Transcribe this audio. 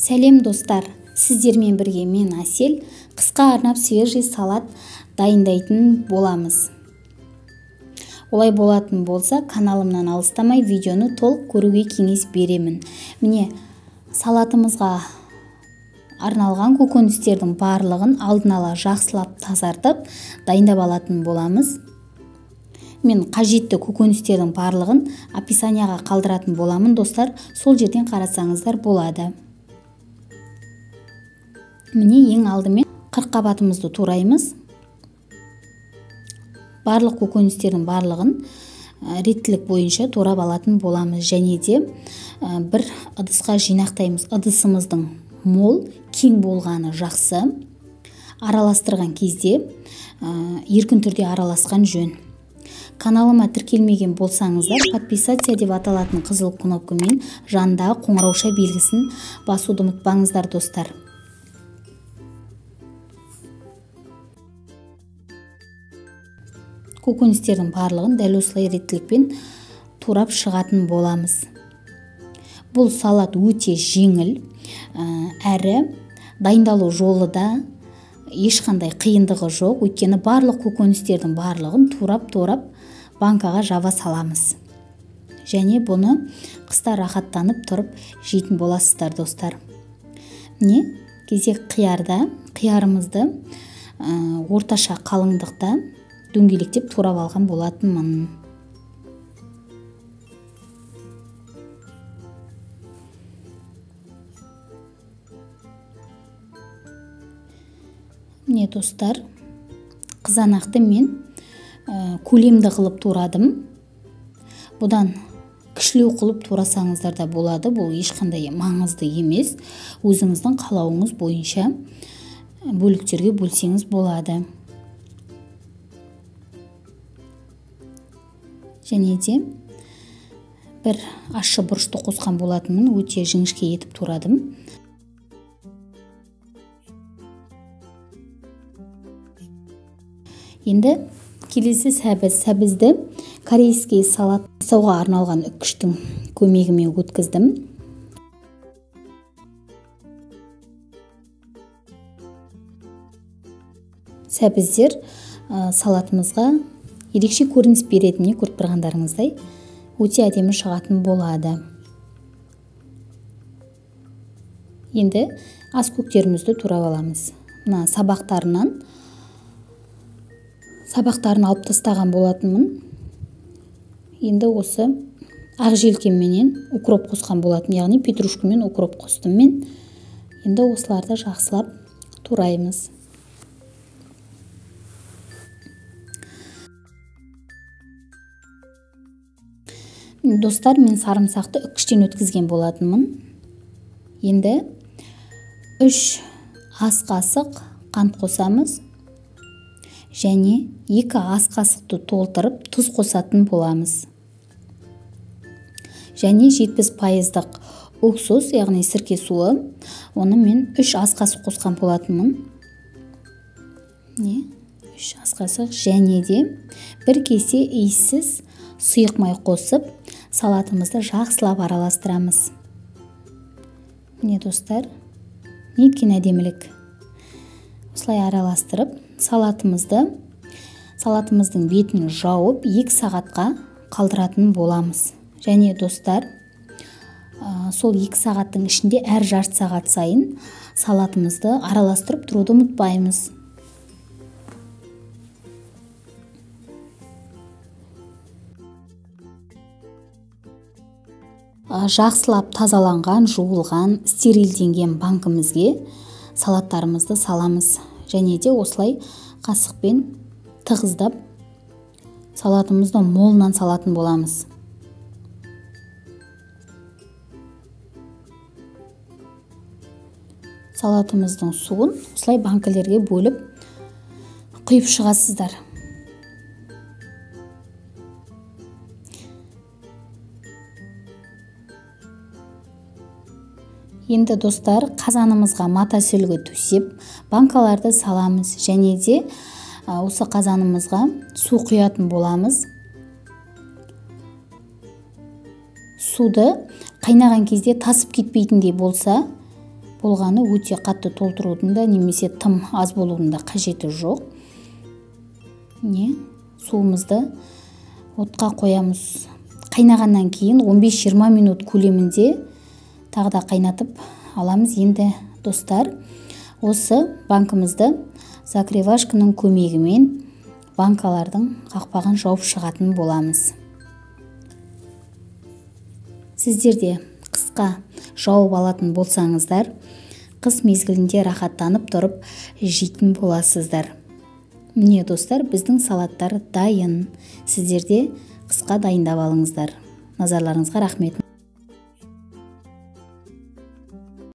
Сәлем достар, сіздермен бірге мен Әсел. Қысқа арнап свежий салат дайындайтын боламыз. Олай болатын болса, каналымнан алыстамай видеоны толық көруге кеңес беремін. Міне, салатымызға арналған көкөністердің барлығын алдын ала жақсылап тазартып, дайындап алатын боламыз. Мен қажетті көкөністердің барлығын описанияға қалдыратын боламын, достар, сол жерден қарасаңыздар болады. Міне, ең алдымен қырыққабатымызды тураймыз. Барлық көкөністердің барлығын реттілік бойынша турап алатын боламыз. Және де бір ыдысқа жинақтаймыз. Ыдысымыздың мол, кең болғаны жақсы. Араластырған кезде еркін түрде араласқан жөн. Каналыма тіркелмеген болсаңыздар, подписаться деп аталатын қызыл кнопкамен жанындағы қоңырауша белгісін басуды ұмытпаңыздар, достар. Көкөністердің барлығын дәл осылай реттілікпен турап шығатын боламыз. Бұл салат өте жеңіл, әрі дайындалу жолы да ешқандай қиындығы жоқ, өйткені барлық көкөністердің барлығын турап-турап банкаға жаба саламыз. Және бұны қыста рахаттанып тұрып жейтін боласыздар, достар. Міне, кезек қиярда, қиярымызды орташа қалыңдықта дөңгелектеп турап алған болатынмын. Міне, достар, қызанақты мен көлемді қылып турадым. Бұдан кішілеу қылып турасаңыздар да болады, бұл ешқандай маңызды емес. Өзіңіздің қалауыңыз бойынша бөліктерге бөлсеңіз болады. Және де бір ащы бұрышты қосқан болатынмын, өте жіңішке етіп турадым. Енді келесі сәбіз. Сәбізді корейский салат жасауға арналған үккіштің көмегімен өткіздім. Сәбіздер салатымызға ерекше көрініс беретініне көріп тұрғандарыңыздай өте әдемі шығатын болады. Енді ас көктерімізді турап аламыз. Мына сабақтарын алып тастаған болатынмын. Енді осы ақ желкенменен укроп қосқан болатын, яғни петрушкамен укроп қостым мен. Енді осыларды жақсылап тураймыз. Достар, мен сарымсақты үккіштен өткізген болатынмын. Енді 3 ас қасық қант қосамыз. Және 2 ас қасықты толтырып тұз қосатын боламыз. Және 70% уксус, яғни сірке суы, оны мен 3 ас қасық қосқан болатынмын. Не? 3 ас қасық. Және де бір кесе иіссіз сұйық май қосып, салатымызды жақсылап араластырамыз. Міне, достар, неткен әдемілік. Осылай араластырып, салатымыздың бетін жауып 2 сағатқа қалдыратын боламыз. Және достар, сол 2 сағаттың ішінде әр жарты сағат сайын салатымызды араластырып тұруды ұмытпаймыз. Жақсылап тазаланған, жуылған, стерилденген банкімізге салаттарымызды саламыз. Және де осылай қасықпен тығыздап салатымызды молынан салатын боламыз. Салатымыздың суын осылай банкілерге бөліп құйып шығасыздар. Енді, достар, қазанымызға мата сүлгі төсеп, банкаларды саламыз. Және де осы қазанымызға су құятын боламыз. Суды қайнаған кезде тасып кетпейтіндей болса, Болғаны өте қатты толтырудың да немесе тым аз болудың да қажеті жоқ. Не, суымызды отқа қоямыз. Қайнағаннан кейін 15-20 минут көлемінде тағы да қайнатып аламыз. Енді достар, осы банкімізді закрывашканың көмегімен банкалардың қақпағын жауып шығатын боламыз. Сіздер де қысқа жауып алатын болсаңыздар, қыс мезгілінде рахаттанып тұрып жейтін боласыздар. Міне достар, біздің салаттар дайын. Сіздер де қысқа дайындап алыңыздар. Назарларыңызға рахмет.